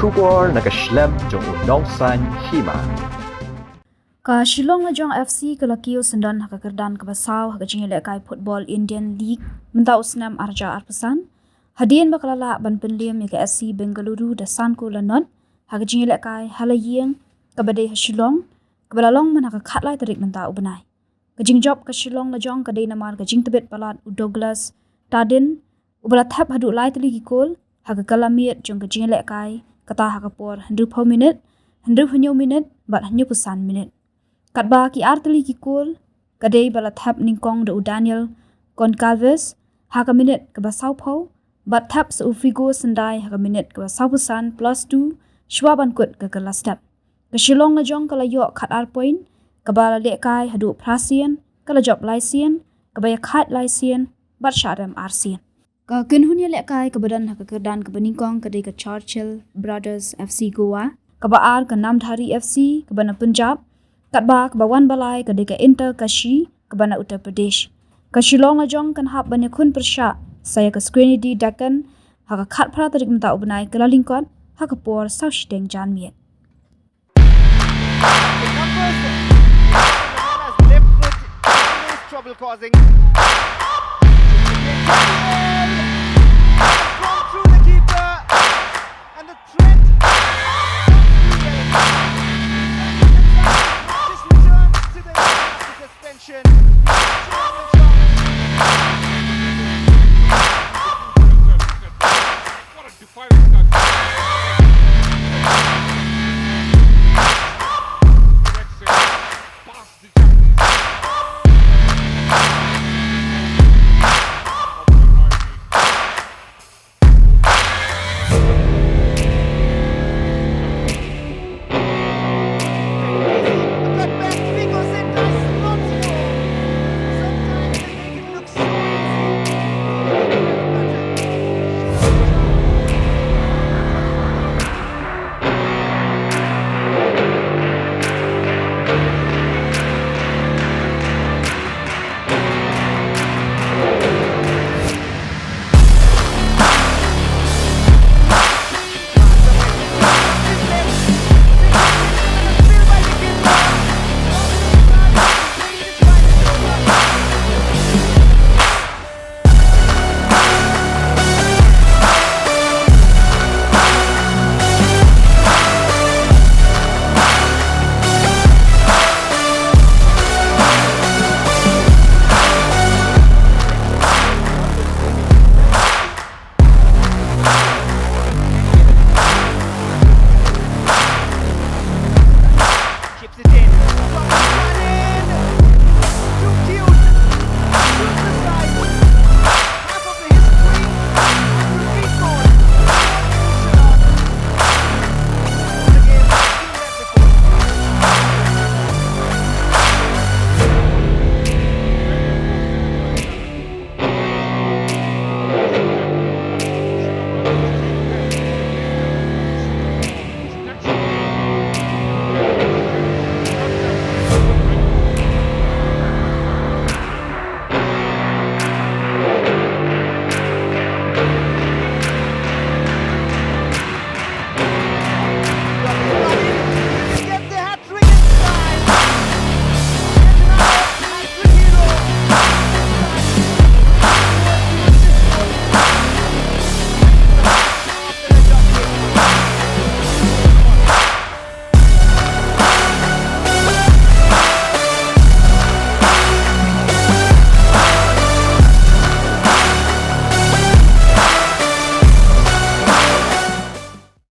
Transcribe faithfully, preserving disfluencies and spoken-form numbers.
Khubor na ka shlem jong u Nongsaiñ Hima. Ka Shillong Lajong F C ka la kiew syndon ha ka kyrdan kaba saw ha ka jingïalehkai football Indian League mynta u snem ar hajar arphew san, hadien ba ka la lah ban pynliem ïa ka S C Bengaluru da san kol la nod ha ka jingïalehkai ha la ïing kaba dei ha Shillong, kaba la long man ha ka khatlai tarik mynta u bnai. Ka jingjop ka Shillong Lajong ka dei namar ka jingtbit palat u Douglas Tadin, uba la thep haduh lai tylli ki kol ha ka kylla miet jong ka jingïalehkai, kata ha ka por hynriewphew minit, hynriewhynñiew minit bad hynñiewphew san minit. Katba ki ar tylli ki kol ka dei ba la thep nyngkong da u Daniel Goncalves ha ka minit kaba sawphew, bad thep sa u Figo Syndai ha ka minit kaba sawphew san plus two shuwa ban kut ka kylla step. Ka Shillong Lajong ka la ïoh khatar point, kaba la lehkai haduh phra sien, ka la jop lai sien, kaba ïakhaid lai sien bad shah rem ar sien. Ka kynhun ïalehkai kaba don ha ka kyrdan kaba nyngkong ka dei ka Churchill Brothers F C Goa, kaba ar ka Namdhari F C kaba na Punjab, katba kaba wan ba lai ka dei ka Inter Kashi kaba na Uttar Pradesh. Ka Shillong Lajong kan hap ban ïakhun pyrshah sa ïa ka Squinty Deccan ha ka khatphra tarik mynta u bnai Kyllalyngkot ha ka por saw shiteng janmiet. Trouble causing.